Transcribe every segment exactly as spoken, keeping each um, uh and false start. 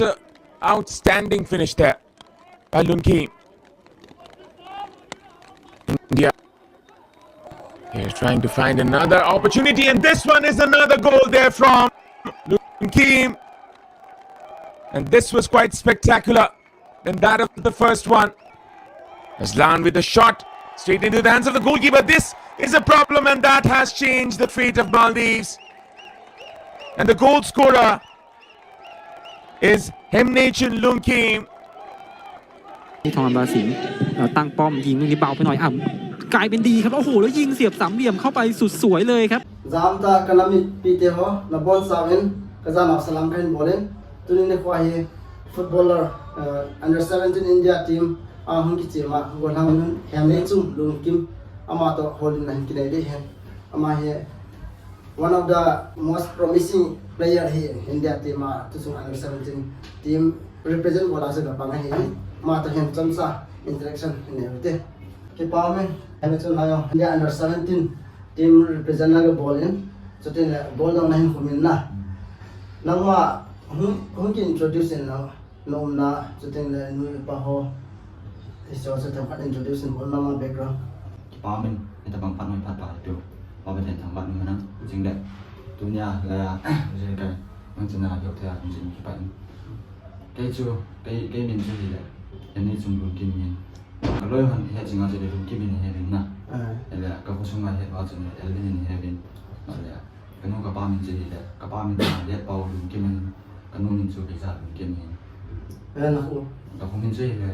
an outstanding finish there by Lun Kim. India here trying to find another opportunity, and this one is another goal there from Lun Kim. And this was quite spectacular than that of the first one. Aslan with the shot straight into the hands of the goalkeeper. This is a problem, and that has changed the fate of Maldives. And the goal scorer is Hemnechun Lungkim. ที่ทองบาสิงห์เอ่อตั้งป้อมยิงลูกนี้เบาไปหน่อยอ่ะกลายเป็นดีครับโอ้โหแล้วยิงเสียบสามเหลี่ยมเข้าไปสุดสวยเลยครับ Jam ta ka namit pite ho, na bon sa in, ka jam a salam kahin bolin. Tunin ni khwa hi footballer uh, under seventeen India team a hung kichim a goal hang nun Hemnechun Lungkim ama to holin na hin kinai dei hen. Ama hi one of the most promising player hi India team a tusung under seventeen team represent bola se ka pang hi. Ama to hin chomcha interaction hin ne ute. Kipa me, Hemnechun la yo India under seventeen team represent na ka bolin. Chutin le goal dong na hin khumin na. Nangma hung hung ki introduce in na. Na umna, chuting le nu le pa ho. Hiche chu themkhat introduce in bol mama background. Kipa min, ita bang phat mai phat pa tu. Pa Pathen thangvah in um hen lang. Jing le. Tunia la ya, je kai. Nang chana yo thei a jing kipa in. Kei chu, kei kei min chu hi le. Hemnechun Lungkim hin. Ka loi hon he jing a chu le Lungkim hin he vin na. Ah. Le ka khosung a he pa chu le Elvin hin he vin. Le. Ka nu ka pa min chu hi le, ka pa min chu hi le Pau Lungkim in, ka nu min chu Beija Lungkim in. Eh, na khu. Ka khu min chu hi le,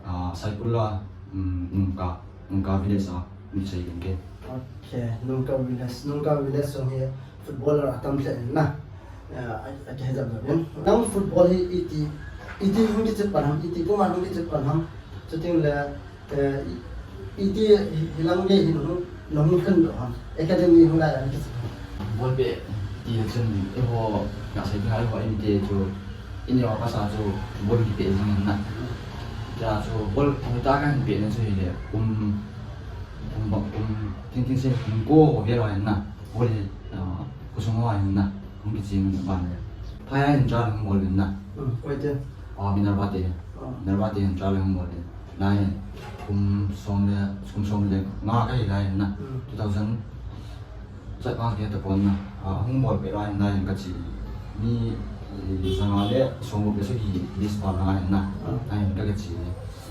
ah, Saikul a, um, Nungka, Nungka village a, mi Sai Lungkim. Okay, Nungka village, Nungka village sung hi footballer a tam hle in na. Eh, a, a ke jam jam in. Nang football hi iti, iti hung kichep pan ham, iti puma hung kichep pan ham. Chuting le, Eh, iti hilang gei hi nahung khan doh ham? Academy hung lai a kichi. Ball peh ti chun eiho nasei ding a eiho eimite chu ineo pasa chu ball kipe jing in na. Tia chu ball hoi ta kahin peh na chu hile kum kum bang kum thing thing se kum ko ho vel ho hin na. Ball hi, ah, khosung ho hin na. Hung kiching ban le. Phai a hin trial hung bol in na. Hmm, koi te. Ah, Minerva te. Ah. Minerva te hin trial hung bol in. Lai hin kum som le, kum som le nga kahi lai hin na. Hmm. Two thousand. Sat pa ke ta pon na. Ah, hung bol pe lai hin lai hin kachi. Mi, eh, sanga le som le sagi list pa lai hin na. Hmm. Lai hin ka kachi.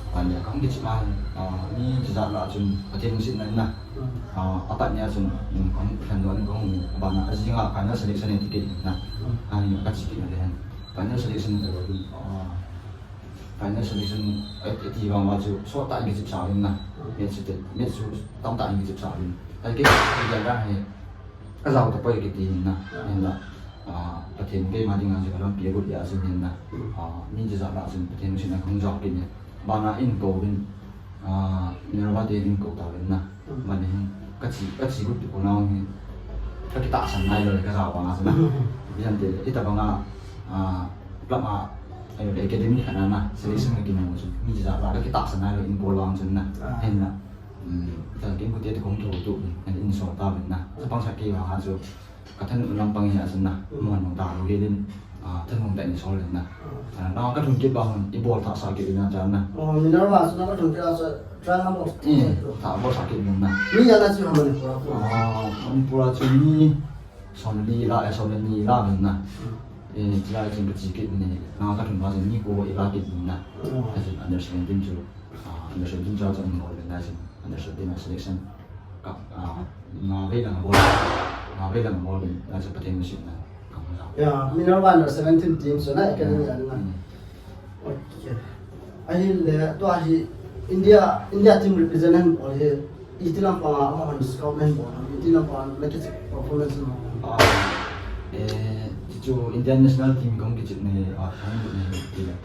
Ahile, kahung kichep a, ah, mi jijat lah a chun, Pathen lungset na in na. Ah, apat nia chun, um, kahung lhendoh in kahung, abana, ajing a final selection in ti kit in na. Ahile, kachi kit na le hen. Final selection in talou in, ah, final selection, eh, eh, ti vang uva chu, sot tah in kichep sa uvin na. Match chu te, match chu tam tah in kichep sa uvin. Ahile, kei, kei, kei, kei, Ka jao tapoi kiti hin na, hin na, ah, Pathen keima dinga chu ka lampi agot jeh a chu hin na, ah, mi jijat lah a chun Pathen lungset na kahung jao kit in, bana in kou vin, ah, Minerva te in kou tauvin na, bana hin, kachi, kachi got tu ko nau hin, ka kitahsan nailou le ka jao banga chu na, bian te, hitabanga, ah, club a, ahilouleh academy khat a na, selection ka kimu chu, mi jijat lah a ka kitahsan nailou in kou vang chun na, hin na, Ita kin kute te kong to tu, an in so ta vin na. Sa pang sa ke ha chu. Ka thanop lam pang hi a chun na. Mo no ta lo ge din. Ah, thanop ta in so le na. Ah, na ka thun kit ba hon, i bol tha sa ke na cha na. Oh, Minerva chu na ka thun kit a chu, try na bol. Eh, tha bol sa ke na. Mi ya na chu ha Manipur a. Ah, Manipur a chu mi som li la, eh, som li la vin na. Eh, try chin ka chi kit ni. Na ka thun ba chu mi ko i la kit na. Ka chin understand din chu. Ah, understand din cha cha mo le na chin. Understand din selection. Ka, ah, nga vei lang bol. Nga vei lang bol din na cha Pathen lungset na. Ka mo ja. Ya, Minerva under seventeen team so na academy a na. Okay. Ahile, tua hi India, India team represent a hin bol hi, iti lampang a, ama hon scout a hin bol, iti lampang a, na kichep performance mo. Ah, eh, chu Indian national team kong kichep ni, ah, kong ni, ti le.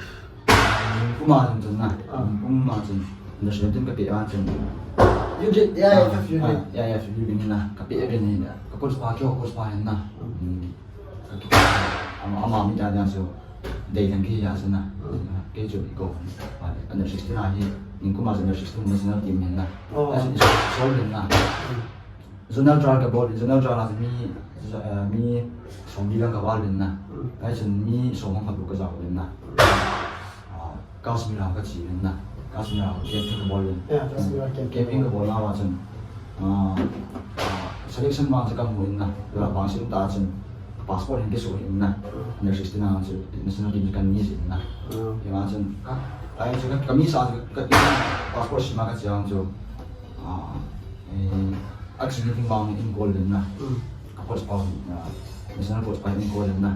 Kum a chun chun na, kum a chun, under seventeen ka pe a chun. You did, yeah, yeah, you did. Ah, yeah, yeah, you did na, ka pe a ni na, ka coach pa, kyo coach pa na. Ama, ama mi ta dia chu dei thang ki ya chu na. Kei chu i ko. Under sixteen a hi, nikum a chu under sixteen national team hin na. Oh. A chu i so, so hin na. Zonal trial kabol, zonal trial a mi, eh, mi somli lang kaval uvin na. Ahi chun mi som khat bou kajao uvin na. Ah, Kashmir a kache uvin na. Kashmir a camping kabol uvin. Ya, Kashmir a camping. Camping kabol nauva chun, ah, ah, selection vang chu kamu uvin na. Tua vang sim ta chun passport hin kiso uvin na. Under sixteen a chu national team chu kanei jin na. Tua chun ka, ahi chun ka, kami sa chu ka, ka passport sim a kache a chu, ah, eh, ache ni ding vang in call uvin na. Ka coach pa, ah, national coach pa in call uvin na.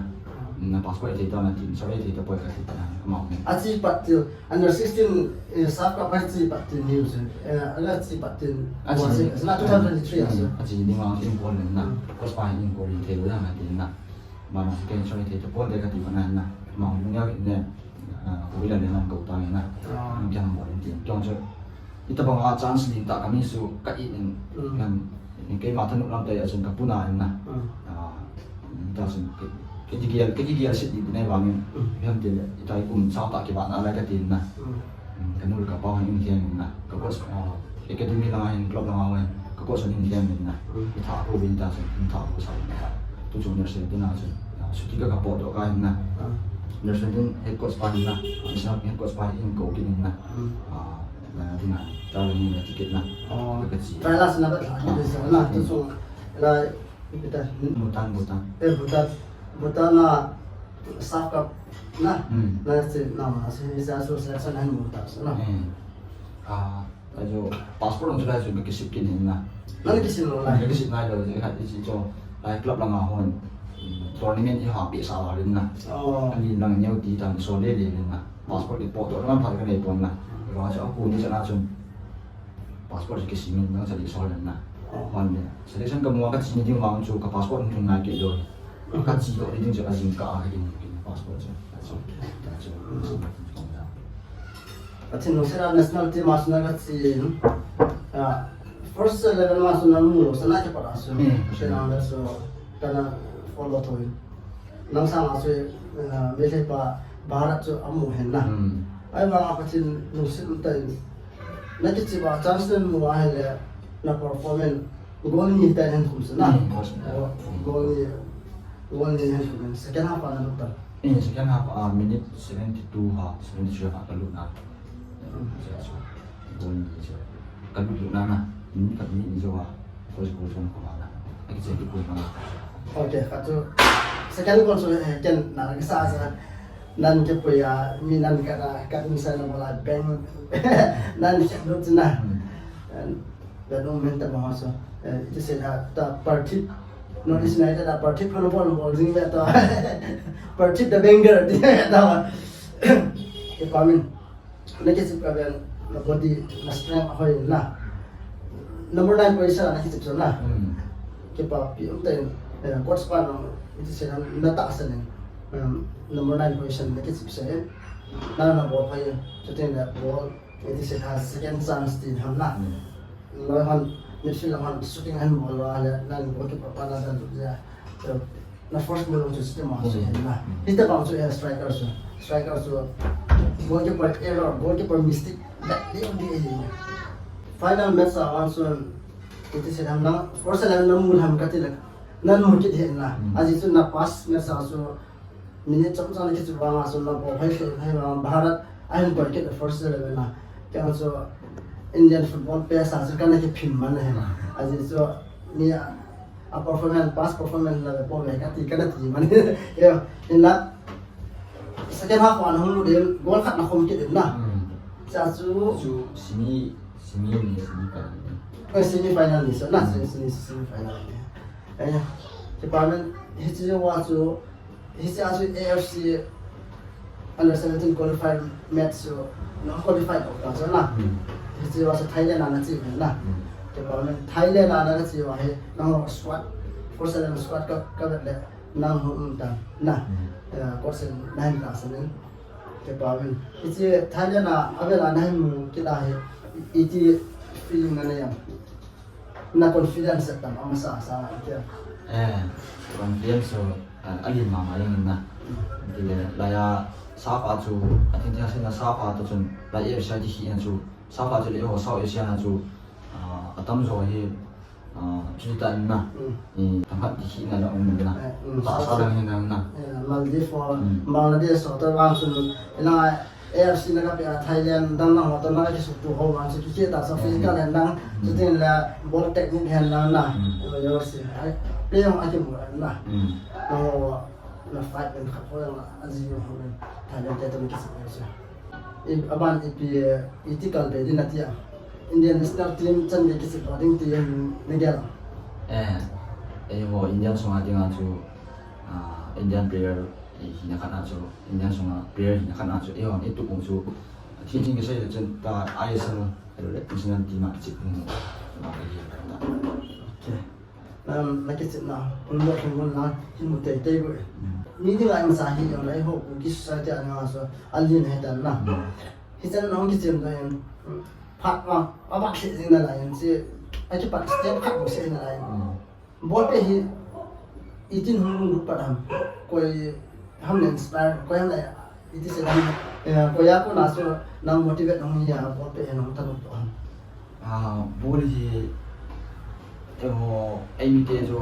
Na passport eithei ta na tin, sorry, eithei tapoi kati na, amau ni. Ache pat chu, under sixteen, eh, SAFF Cup ache pat chu news, eh, ache pat chu, ache ni, na two thousand twenty-three a chu. Ache ni vang in call uvin na. Coach pa in call in thei lou jeng a tin na. Mana si ken sorry, eithei tapoi kati na na. Amau ni ya ne, ah, ko ila le na ko ta na. Kya mo tin, kya chu. Itobang a chance lentah kami chu ka it in, kan, keima thanop lam tah a chun ka puna in na. Ah, ta chun ka, ka kigel, ka kigel set ding nai vangin. Ipi ham tile, ita i kum sao tah kivah nalai kati in na. Ka nu le ka pa hon in theng in na. Ka coach, ah, academy lang a hin, club lang a hin, ka coach hon in theng in na. I tha ko vin ta chun, in tha ko sa in na. Tu chun nurse te na chun, ah, chuti ka ka pot doh ka in na. Nurse te head coach pa in na. National head coach pa in ko kit in na. Ah, Na, tina, trial ni na ticket na. Oh. Ka chi. Trial a sina ba thla ni sa na, tu sung la, ipi ta. Bhutan, Bhutan. Eh, Bhutan. Bhutan a SAFF Cup na. Hmm. Na chi na ma, si, si, so selection han Bhutan sa na. Hmm. Ah, ajo passport ang sila so ka kisip kini na. Na kisip lo na. Ka kisip na lo, ka chi cho. Lai club lang a hon. Tournament i ha pi sa la rin na. Oh. Ani lang nyau ti tan so le le rin na. Passport i pot doh lang phat ka nei pon na. Ro cha ko ni cha na chun. Passport ki simin lang cha li sol na. Man le. Selection ka mu a ka chi ni ding vang chu ka passport hung thun nai kit lou. Ka chi doh ni ding chu ka jing ka a ka ding ki passport chu. Ka chu. Ka chu. Athi nung sera national team a suna ka chi. Ah, first eleven ma suna mu lo sana ke para su. Hmm. Sena so kana follow thoi. Nang sang a chu, eh, Meitei pa Bharat chu amu hen na. Hmm. Ahivang a Pathen lungset um tah in. Na kichep a chance na mu a ahile na performance goal ni tah in hen khum sa na. Hmm, goal ni. Goal, goal ni, goal ni hen khum in. Second half a na lut ta. In second half a minute seventy-two ha, seventy-three ha ka lut na. Hmm. Goal ni chu. Ka lut lut na na. Minute khat minute ni chu a. First goal chu ka ma na. Ka kichep tu goal na. Okay, ka chu second goal chu, eh, ken na ka sa sa. Nan ke puya, mi nan ka na, ka inside na bola bang. Nan ke lut na. Hmm. And that moment ta ma so. Eh, it is a ta party. North East United a party phan bol bol jing ve ta. Party the banger. Ta. Ke pa min. Na kichep ka ven, na body, na strength ahoi na. Number nine position na kichep sa na. Hmm. Kipapi um tah in, eh, coach pa na, iti se na, na tahsan in. Um, number nine position na kichep sa in. Na na bol hoi, shooting na bol, iti se na second chance ti ham na. Hmm. Loi hon, midfield hon, shooting hon bol wa le, na goalkeeper pa na dan ya. So, Na first goal chu system a chu hen na. Hita bang chu, eh, striker chu. Striker chu goalkeeper error, goalkeeper mistake. That day only, eh. Final match a vang chu, iti se ham na, first eleven na mu ham kati le. Na mu kit hen na. Ajeh chu na past match a chu minute chom chom na kichu vang a chu na bol hoi hoi hoi vang Bharat a hin bol kit the first eleven na. Kei chu Indian football page a chu kana kiphin man hen. Ajeh chu mi a A performance, past performance la po ve kati kana ti man. Yo, in la second half a na hung lut in goal khat na khum kit in na. Hmm. Cha chu chu semi, semi ni, semi final ni. Eh, semi final ni, so na, hmm, semi, semi, semi final ni. Eh, department, hichi wa chu Hiche a chu A F C under seventeen qualified match chu na qualified ta chu na. Hmm. Hiche a chu Thailand a na che na. Hmm. Kei pa Thailand a na che hi na squad, first eleven squad ka, ka vet le na hung um ta na. Hmm. Eh, coach in na hin tahsan in. Kei pa hiche Thailand a, a vel a na hin mu kit a hi, iti feeling na nei am. Na confidence tam amasa sa kya? Eh, confidence so, ah, alen mama jeng in na. Tile, laiya SAFF a chu, a thengtheng a sena SAFF a to chun, lai Asia ti hi na chu, SAFF a chu le ho South Asia na chu, ah, atam jo hi, Ah, chuti ta na. Mm. Eh, themkhat kikhehna jong um na. Eh, mm, tahsa dang hin na. Eh, Maldives ho, mm, Bangladesh ho, tua vang chun, ina A F C na kape a Thailand dang dang ho, tua na kakisuhtoh ho vang chun, kikheh ta sa, mm, physical hen lang, mm, chuti le ball technique hen lang na. Mm. Eh, yo si, ai, play jong akimu na. Mm. Ho, na fight pen khat ho jong, aji jong ho pen, Thailand te tua na kisih jong si. I, aban ipi, eh, iti kal be ding nati a. Indian national team chan gei kichep ding ti nagel. Eh, eiho Indian sunga dinga chu, ah, Indian player, eh, hina khat a chu, Indian sunga player hina khat a chu, eiho, i tup u chu, thil thil kisei le chun ta I S L, national team a kichep u, ah, ka hi ta. Okay. Na, na kichepna, hung mo, hung mo na, hin mu teitei go e. Mm. Mi dinga imasa hi jong lai ho, Kuki society a dinga chu, alen ahi tan na. Mm. Hichan na hung kichem doh in, phat vang, aphat lheh jing nalai in, chu, akipat step khat bou seh nalai in. Mm. Ball pet hi, itin hung lunglut pat ham, koi ham le inspire, koi ham le Iti sei dam, eh, koi a kona chu nang motivate nahung hi a, ball pet hi nahung thanop to ham? Ah, ball hi, eiho, eimite chu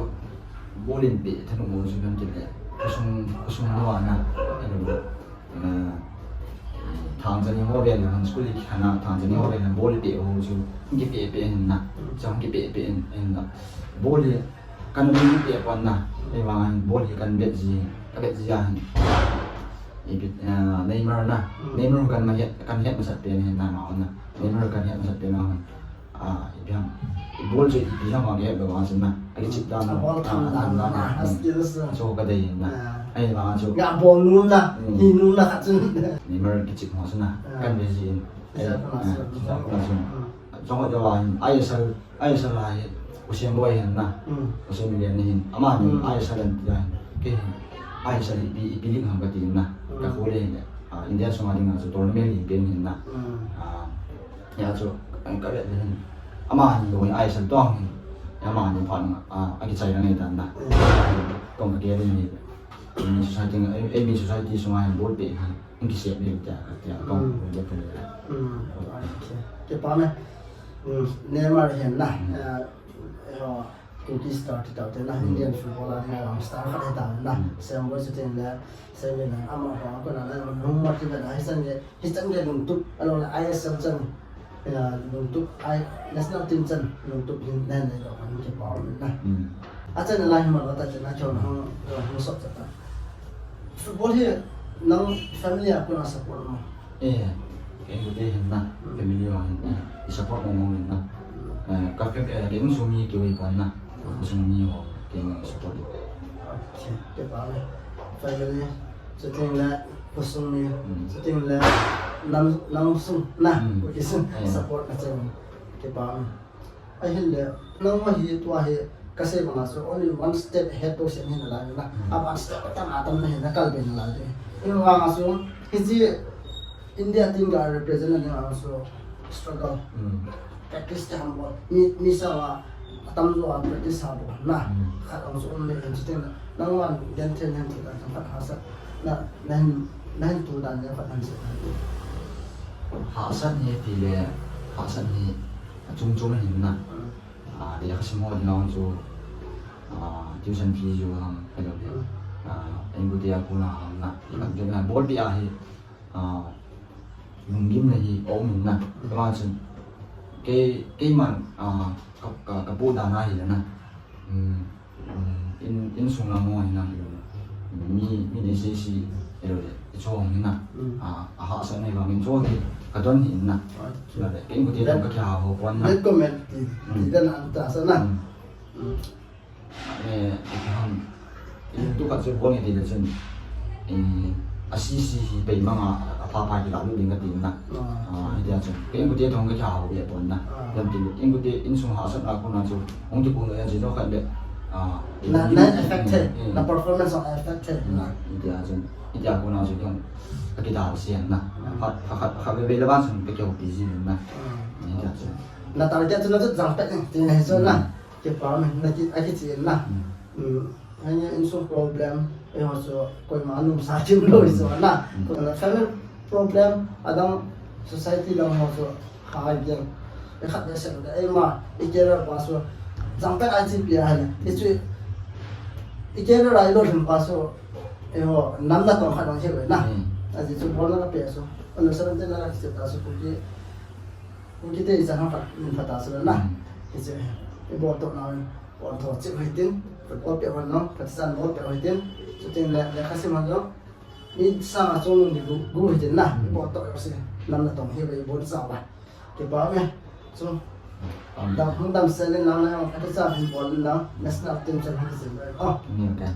ball in pet thanop mo chu kan ti le, khosung, khosung nua na, eiho, eh, Thangjani ho vel in, school hi kikhen a, Thangjani ho vel in ball pet ho chu, hung kipet pet in na, chu hung kipet pet in, in na. Ball hi, Kan ring peh pon na, ei vang hin ball hi kan bet ji, ka bet ji a hin. Ipi, ah, Neymar na, mm, Neymar kan ma het, kan het masat pen hin na ma na. Neymar kan het masat pen na hin. Ah, ipi ham. Ball chu ipi ham ma het lo vang sin na. Aki chip dan. A ball tham dan na, a skills. So ka dei na. Ah. Ei vang chu. Ga ball num na, mm, hi num na khat chun. Neymar ki chip mo sin na. Ah. Kan bet ji in. Ei, ah, sa ko na sin. Jong jo vang hin. Ai sal Ai sal a hi, Usain Bolt hin na. Mm. Usain Bolt hin. Ama hin, mm, ai sal an ti a hin. Kei hin, ai sal ipi, ipi ling ham ka ti na. Mm. Ka khole hin. Ah, India sunga dinga chu tournament ling pen hin na. Mm. Ah, ya chu, ka vet hin. Ama hin lo hin ai sal tong hin. Ama hin phat na. Ah, aki chai na ngai tan na. Mm. Tong ka ke din ni. Ni society, A B society sunga hin ball pet hin. Hung kisep ni tia, tia, tong, mm, tia, tia. Mm. Okay. Kipa me. Mm, Neymar hin na. Mm. Eh, eh, Kuki star ti tau te na, mm, Indian footballer na, star khat hi ta na. Mm. Usain Bolt chuti le, Usain Bolt na, ama ho, ko na, na, hung motivate na, hichan gei, hichan gei lungtup, alou le I S L chan. Ya, lungtup, ai, national team chan, lungtup hin, nen, nen, lo, kan kipa um na. Mm. Achan la hi ma lo ta chan, a chon hung, hung sop ta. Football hi, nang family a kona support mo? Eh, kei bu te hin na, mm, family a hin na, i support mo mo hin na. Mm. Eh, ka fam-, eh, kei insung mi kei u hi pon na, mm, insung mi ho, kei i support. Okay, kipa le. Family, chuti le, khosung mi, mm, chuti le, nam, nam sung na, mm, Kuki sung, eh, support na chan, kipa. Ahin le, nangma hi tua hi, ka sei banga chu only one step ahead to sen hin lai na. Mm. Aban step atam atam na hin na kal be na lai. Ei vanga chu, hiche India team ga represent na dinga chu struggle. Mm. Practice te ham bol. Mi, mi sa wa, atam jo a practice ha bol na. Mm. Khat ang chu um le hin chu tin na. Nangman den then hen chu dan khat hahsat. Na, na hin, na hin tu dan le khat han se. Hahsat hi ti le, hahsat hi achung chung hin na. Mm. Ah, lekha sim ho dinga chu, ah, tuition fee chu ham, hello le. Mm. Ah, in bu te a kona ham na. Mm. Kan jong na ball pet a hi, ah, lunggim na hi aum in na. Mm. Kama chun, kei, keiman, ah, ka, ka, ka pu dan a hi le na. Mm. Um, in, insung lang ho hin lang, mi, mi nei sei sei, elo le, i chong hin na. Mm. A, ahahsat na hi vang in chong hi, ka don hi in na. Okay. Elo le, kei in kute tong ka kihah ho pon na. Let comment ti, mm, ti dan an ta sa na. Mm. Mm. Eh, i kiham. In tu khat chu bol nge ti le chun. Eh, a sisi hi bei manga, a pha pha kilah lut ding ka ti in na. Ah, ah, hitia chu. Kei in kute tong ka kihah ho be pon na. Ah. Lam ti le, in kute insung hahsat na kona chu. Hung kipu na chu khat le. Ah, na, na affected. Mm. Na performance hung affected. Mm. Na. Hitia chu. Hitia kona chu kei in ka kidal sian na. Mm. Khat, khat, khat, khat ve ve le ban chun ka kihoupi ji na. Mm. Hitia chu. Na target chu na chu jang pet ti na hi chu na. Mm. Kipa me, na ki, a kichi na. Mm. Mm. Henge insung problem, eiho chu koima numsa thim lou chu na. Mm. Ko na family problem, adang society lam ho chu ha gen. E khat be sen da, eima, i career pa chu, Chang tak a chi pi a le. Ti chu i ke rai lo thim pa so. E ho, nam na tong khat dong hi ve na. Hmm. A ji chu bol na ka pe so. Ano sa te na ka chi ta so ku ki. Ku ki te i sa ha ka, min pha ta so na. Hmm. Ti chu, i bol to na, bol to chi ho tin. Bol pe ho no, ka san bol pe ho tin. Chu tin le, le ka sim ho no. Ni sa ma chung ni gu, gu hi tin na. Hmm. I bol to yo si. Nam na tong hi ve, bol sa ba. Kipa me. Chu. Dam, hung dam sel in lang na, ati cha hin bol in lang, national team cha hin sin. Oh. Hmm, kan.